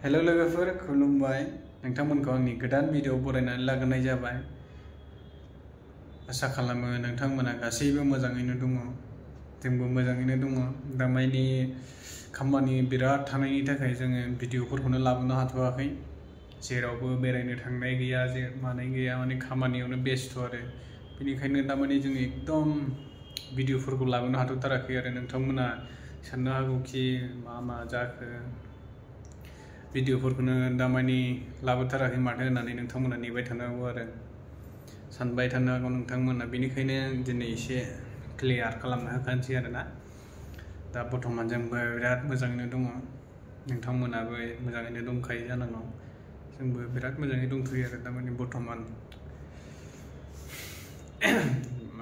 Hello लोगोफोर खुलुमबाय नोंथांमोनखौ आंनि गोदान भिडिअ बरायनानै लाग्रोनाय जाबाय। आसा खालामो नोंथांमोना गासैबो मोजाङैनो दङ, जोंबो मोजाङैनो दङ। दामानि खामानि बिराद थानायनि थाखाय जोङो भिडिअफोरखौनो लाबोनो हाथ'वाखै। जेरावबो बेरायनो थांनाय गैया, जे मानाय गैया, माने खामानियावनो बेस्थ' आरो बेनिखायनो दामानि जों एकदम भिडिअफोरखौ लाबोनो हाथ'थाराखै आरो नोंथांमोना साननो हागौखि मा जाखो भिडिअफोरखौनो दामानि लाबोथाराखै माथो होननानै नोंथांमोना नेबाय थानो हागौ आरो सानबाय थानो हागौ नोंथांमोना। बेनिखायनो दिनै एसे क्लियार खालामना होखानोसै आरोना। दा बर्थमान जोंबो बिराद मोजाङैनो दङ, नोंथांमोनाबो मोजाङैनो दंखायो जानांगौ। जोंबो बिराद मोजाङै दंथ'यो आरो दामानि बर्थमान।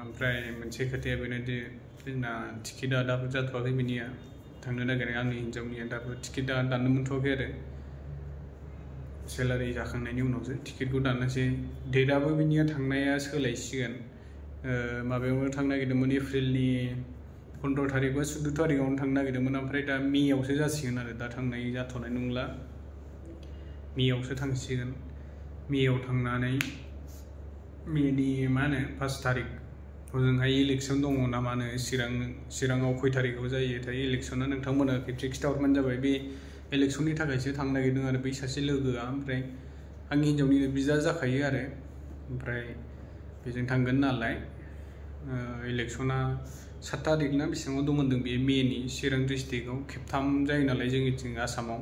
ओमफ्राय मोनसे खोथाया बेनोदि जोंना टिकेटआ दाबो जाथ'वाखै, बिनिया थांनो नागिरनाय आंनि हिन्जावनिया दाबो टिकेटआ दाननो मोनथ'वाखै आरो सेलारि जाखांनायनि उनावसो टिकेटखौ दाननोसै। डेटआबो बिनिया थांनाया सोलायसिगोन, माबायावनो थांनो नागिरदोंमोन एप्रिलनि 15 तारिख बा 14 तारिखआवनो थांनो नागिरदोंमोन, ओमफ्राय दा मेआवसो जासिगोन आरो दा थांनाय जाथ'नाय नंला, मेआवसो थांसिगोन। मेआव थांनानै मेनि मा होनो 1 तारिख हजोंहाय इलेक्सन दङ ना मानो, चिराङाव खय तारिखआव जायोथाय इलेक्सना, नोंथांमोना खेबसे खिन्थाहरबानो जाबाय। बे इलेक्सननि थाखायसो थांनो नागिरदों आरो बै सासे लोगोआ, ओमफ्राय आंनि हिन्जावनिनो बिदा जाखायो आरो, ओमफ्राय बेजों थांगोन नालाय। इलेक्सना 7 तारिख ना बेसेबाङाव दं होनदों बे मेनि, चिरां डिस्ट्रिक्टआव खेबथाम जायो नालाय जोंनिथिं आसामाव।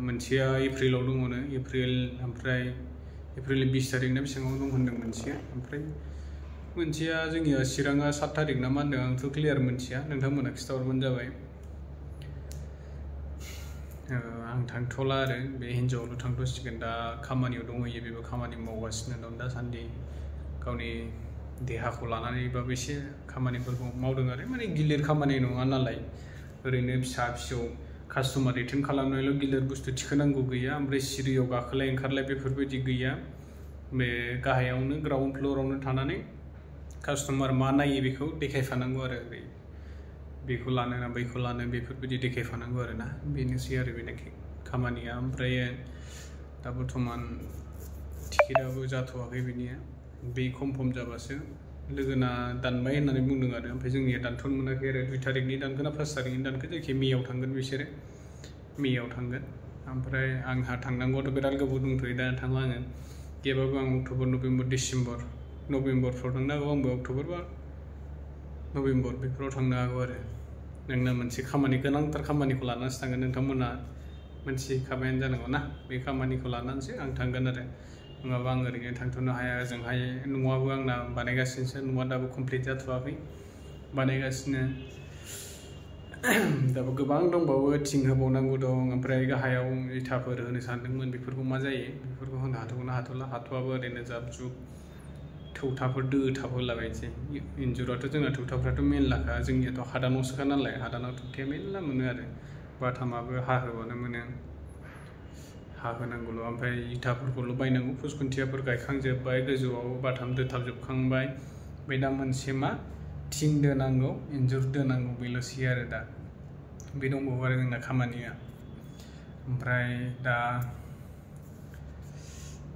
मोनसेया एप्रिलाव दङनो, ओमफ्राय एप्रिलनि 20 तारिख ना बेसेबाङाव दं होनदों मोनसेया, ओमफ्राय मोनसेया जोंनिया चिराङा 7 तारिख ना मा होनदों, आंथ' क्लियार मोनथिया, नोंथांमोना खिन्थाहरबानो जाबाय। आं थांथ'ला आरो बे हिन्जावआल' थांथ'सिगोन। दा खामानियाव दंहैयो, बेबो खामानि मावगासिनो दं दासान्दि, गावनि देहाखौ लानानैबाबो एसे खामानिफोरखौ मावदों आरो माने गिलिर खामानि नङा नालाय, ओरैनो फिसा फिसौ कास्टमार एटेन्ड खालामनायल' गिलिर बुस्थु थिखोनांगौ गैया, ओमफ्राय सिरियाव गाखोलाय ओंखारलाय बेफोरबायदि गैया। बे गाहायावनो ग्राउन्ड फ्ल'रावनो थानानै कास्टमार मा नायो बेखौ देखायफानांगौ आरो, बेखौ लानो ना बैखौ लानो बेफोरबायदि देखायफानांगौ आरो ना, बेनोसै आरो बेनोखि खामानिया। ओमफ्राय दा बर्थमान टिकेटआबो जाथ'वाखै बिनिया, बे कनफार्म जाबासो लोगोना दानबाय होननानै बुंदों आरो, ओमफ्राय जोंनिया दानथ'नो मोनाखै आरो 2 तारिखनि दानगोन ना 1 तारिखनि दानगोन, जायखिया मेआव थांगोन बिसोरो, मेआव थांगोन। ओमफ्राय आंहा थांनांगौआथ' बिराद गोबाव दंथ'यो, दा थांला आङो। गैयाबाबो आं अक्ट'बर, नभेम्बर, डिसेम्बर, नभेम्बरफ्राव थांनो हागौ, आंबो अक्ट'बर बा नभेम्बर बेफोराव थांनो हागौ आरो। नोंना मोनसे खामानि, गोनांथार खामानिखौ लानानैसो थांगोन, नोंथांमोना मोनथिखाबायानो जानांगौ ना, बे खामानिखौ लानानैसो आं थांगोन आरो, नङाबा आं ओरैनो थांथ'नो हाया। ओजोंहाय न'आबो आंना बानायगासिनोसो, न'आ दाबो कमप्लिट जाथ'वाखै, बानायगासिनो दाबो गोबां दंबावो, थिं होबावनांगौ दं, ओमफ्राय गाहायाव इथाफोर होनो सानदोंमोन, बेफोरखौ मा जायो, बेफोरखौ होनो हाथ'गोना हाथ'ला, हाथ'वाबो ओरैनो जाब जुब थौथाफोर दोथाब होलाबायनोसै। इन्जुराथ' जोंना थौथाफ्राथ' मेरलाखा, जोंनियाथ' हादानावसोखा नालाय, हादानाव थौथाया मेरला मोनो आरो, बाथामाबो हा होबानो मोनो, हा होनांगौल', ओमफ्राय इथाफोरखौल' बायनांगौ। पुस खुन्थियाफोर गायखांजोब्बाय, गोजौआव बाथाम दोथाबजोबखांबाय, ओमफ्राय दा मोनसे मा थिं दोनांगौ, इन्जुर दोनांगौ, बेल'सै आरो दा बे दंबावो आरो जोंना खामानिया। ओमफ्राय दा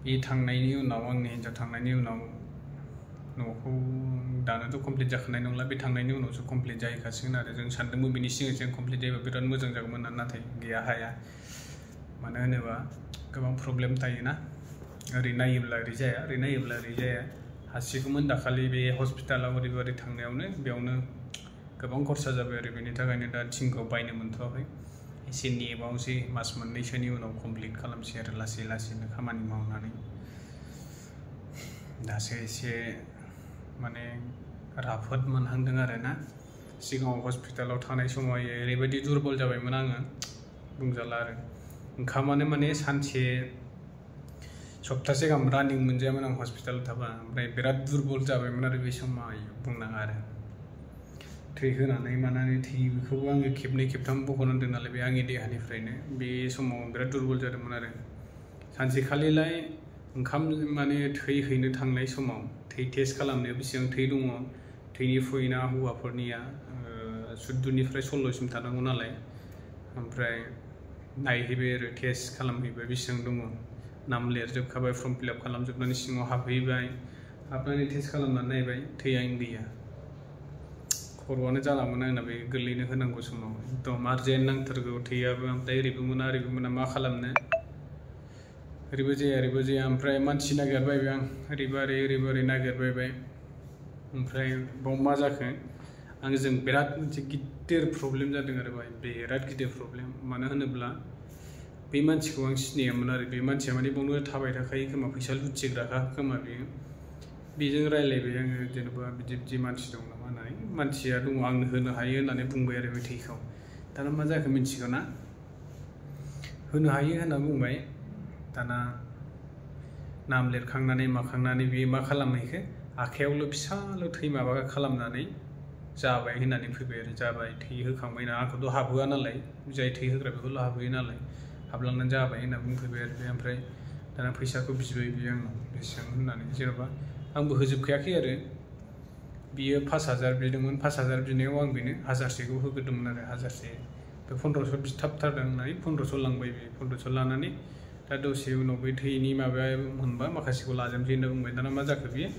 बे थांनायनि उनाव, आंनि हिन्जाव थांनायनि उनाव न'खौ दानोथ' कमप्लिट जाखानाय नंला, बे थांनायनि उनावसो कमप्लिट जाहैखासिगोन आरो। जों सानदोंमोन बिनि सिगां सिगां कमप्लिट जायोबा बिराद मोजां जागौमोन, नाथाय गैया, हाया। मानो होनोबा गोबां प्रब्लेम थायोना, ओरै नायोब्ला ओरै जाया, ओरै नायोब्ला ओरै जाया। हासिगौमोन दाखालि बे हस्पिटालाव ओरै थांनायावनो, बेयावनो गोबां खरसा जाबाय आरो, बेनि थाखायनो दा थिंखौ बायनो मोनथ'वाखै, एसे नेबावनोसै, मास मोननैसोनि उनाव कमप्लिट खालामसै आरो लासै लासैनो खामानि मावनानै। दासो एसे माने राफोद मोनहांदों आरो ना। सिगाङाव हस्पिटालाव थानाय समाव ओरैबायदि दुरबल जाबायमोन आङो, बुंजाला आरो। ओंखामानो माने सानसे सप्तासे गाहाम रानिं मोनजायामोन आं हस्पिटालाव थाबा, ओमफ्राय बिराद दुरबल जाबायमोन आरो बे समाव, बुंनाङा आरो। थै होनानै मानानै थैखौबो आङो खेबनै खेबथाम बख'नांदों नालाय बे आंनि देहानिफ्रायनो, बे समाव बिराद दुरबल जादोंमोन आरो। सानसेखालिलाय ओंखाम माने थै हैनो थांनाय समाव, थै टेस्ट खालामनायाव बेसेबां थै दङ, थैनि पइन्टआ हौवाफोरनिया 14निफ्राय 16सिम थानांगौ नालाय, ओमफ्राय नायहैबाय आरो टेस्ट खालामहैबाय बेसेबां दङ नाम लिरजोबखाबाय फर्म फिलआप खालामजोबनानै सिङाव हाबहैबाय हाबनानै टेस्ट खालामनानै नायबाय थैया गैया खर'आनो जालामोन आंना बे गोरलैनो होनांगौ समाव एकदम आर्जेन्ट नांथारगौ थैयाबो ओमफ्राय ओरैबो मोना मा खालामनो ओरैबो जाया ओमफ्राय मानसि नागिरबायबाय आं ओरैबो ओरै नागिरबायबाय ओमफ्राय बाव मा जाखो आंजों बिराद मोनसे गिदिर प्रब्लेम जादों आरो बिराद गिदिर प्रब्लेम मानो होनोब्ला बे मानसिखौ आं सिनायामोन आरो बे मानसिया माने बावनो थाबाय थाखायो खोमा फैसा लुथिग्राखा खोमा बेजों रायलायबाय आङो जेनेबा बिदि मानसि दं नामा होननानै मानसिया दङ आंनो होनो हायो होननानै बुंबाय आरो बे थैखौ दाना मा जाखो मिन्थिगौ ना होनो हायो होनना बुंबाय दाना नाम लिरखांनानै माखांनानै बेयो मा खालामहैखो आखायावल' फिसाल' थै माबा खालामनानै जाबाय होननानै फैबाय आरो जाबाय थै होखांबाय ना आंखौथ' हाबहोआ नालाय जाय थै होग्रा बेखौल' हाबहोयो नालाय हाबलांनानै जाबाय होनना बुंफैबाय आरो बे ओमफ्राय दाना फैसाखौ बिबाय बियो आंनाव बेसेबां होननानै जेन'बा आंबो होजोबखायाखै आरो बियो 5,000 बिदोंमोन 5,000 बिनायाव आं बेनो 1,000सेखौ होग्रोदोंमोन आरो 1,000से बे 1500 बिथाबथारदों होननानै 1500 लांबाय बे 1500 लानानै दा दसे उनाव बे थैनि माबाया मोनबा माखासेखौ लाजोबसै होनना बुंबाय दाना मा जाखो बियो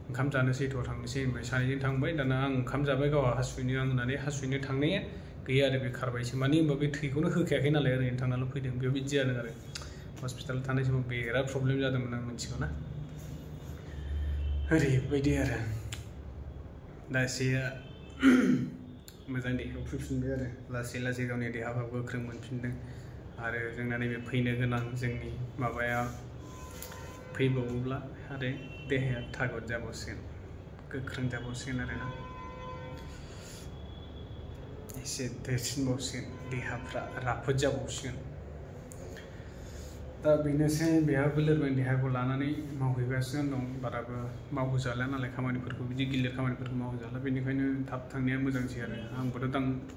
ओंखाम जानोसै थ' थांनोसै होनबाय सानैजों थांबाय दाना आं ओंखाम जाबाय गावहा हासुहैनो आं होननानै हासुहैनो थांनाया गैया आरो बे खारबायसो मानो होनबा बे थैखौनो होखायाखै नालाय ओरैनो थांनाल' फैदों बेयाव बिदि जादों आरो हस्पिटालाव थानाय समाव बिराद प्रब्लेम जादोंमोन आं मिथिगौ ना ओरैबायदि आरो दा एसे मोजां देहायाव फैफिनबाय आरो लासै गावनि देहाखौ गोख्रों मोनफिनदों आरो जोंना नैबे फैनो गोनां जोंनि माबाया फैबावोब्ला आरो देहाया थागद जाबावसिगोन गोख्रों जाबावसिगोन आरोना एसे देरसिनबावसिगोन देहाफ्रा राफोद जाबावसिगोन दा बेनोसै बेहाबो लोरबां देहाखौ लानानै मावहैगासिनो दं बाराबो मावहोजाला नालाय खामानिफोरखौ बिदि गिलिर खामानिफोरखौ मावहोजाला बेनिखायनो थाब थांनाया मोजांसै आरो आंबोथ'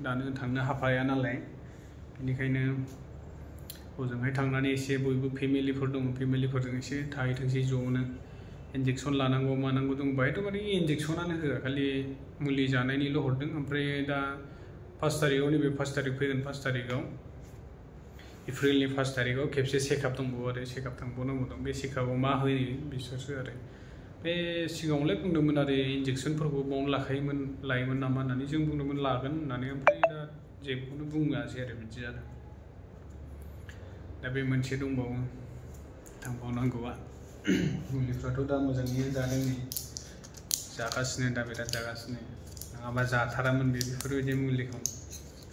दानो थांनो हाफाया नालाय बेनिखायनो हजोंहाय थांनानै एसे बयबो फेमिलिफोर दङ फेमिलिफोरजों एसे थाहैथोंसै ज'नो इन्जेक्सन लानांगौ मानांगौ दं बाहायथ' माने इन्जेक्सनानो होआ खालि मुलि जानायनिल' हरदों ओमफ्राय दा 5 तारिखआव नैबे 5 तारिख फैगोन 5 तारिखआव एप्रिलनि 1 तारिखआव खेबसे चेकआप दंबावो आरो चेकआप थांबावनांगौ दं बे चेकआपआव मा होयो बिसोरसो आरो बे सिगाङावलाय बुंदोंमोन आरो इन्जेक्सनफोरखौ बावनो लायोमोन नामा होननानै जों बुंदोंमोन लागोन होननानै ओमफ्राय दा जेबोखौनो बुङासै आरो बिदि जादों दा बे मोनसे दंबावो थांबावनांगौआ मुलिफ्राथ' दा मोजाङैनो जादों नै जागासिनो दा बिराद जागासिनो नङाबा जाथारामोन बेफोरबायदि मुलिखौ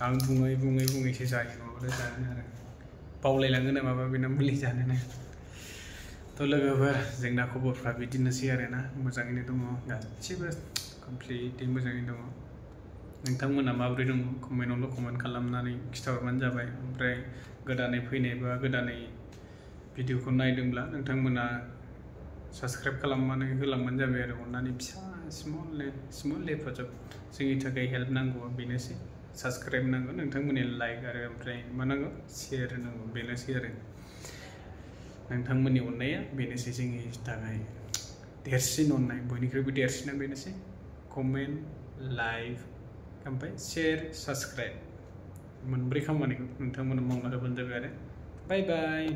आं बुङैसो जायो नङाबाथ' जानो आरो बावलायलाङो नामाबा बेना मुलि जानोनो थ' लोगोफोर जोंना खबरफ्रा बिदिनोसै आरोना मोजाङैनो दङ गासिबो कमप्लिटलि मोजाङैनो दङ नोंथांमोना माबोरै दङ कमेन्टआवल' कमेन्ट खालामनानै खिथाहरबानो जाबाय ओमफ्राय गोदानै फैनाय बा गोदानै भिडिअखौ नायदोंब्ला नोंथांमोना साबस्क्राइब खालामनानै होलांबानो जाबाय आरो अननानै फिसा स्मल हेफाजाब जोंनि थाखाय हेल्प नांगौ बेनोसै साबस्क्राइब नांगौ नोंथांमोननि लाइक आरो ओमफ्राय मा नांगौ शेयार नांगौ बेनोसै आरो नोंथांमोननि अननाया बेनोसै जोंनि थाखाय देरसिन अननाय बयनिख्रुइबो देरसिना बेनोसै कमेन्ट लाइक ओमफ्राय शेयार साबस्क्राइब मोनब्रै खामानिखौ नोंथांमोना मावना होबानो जाबाय आरो बाय बाय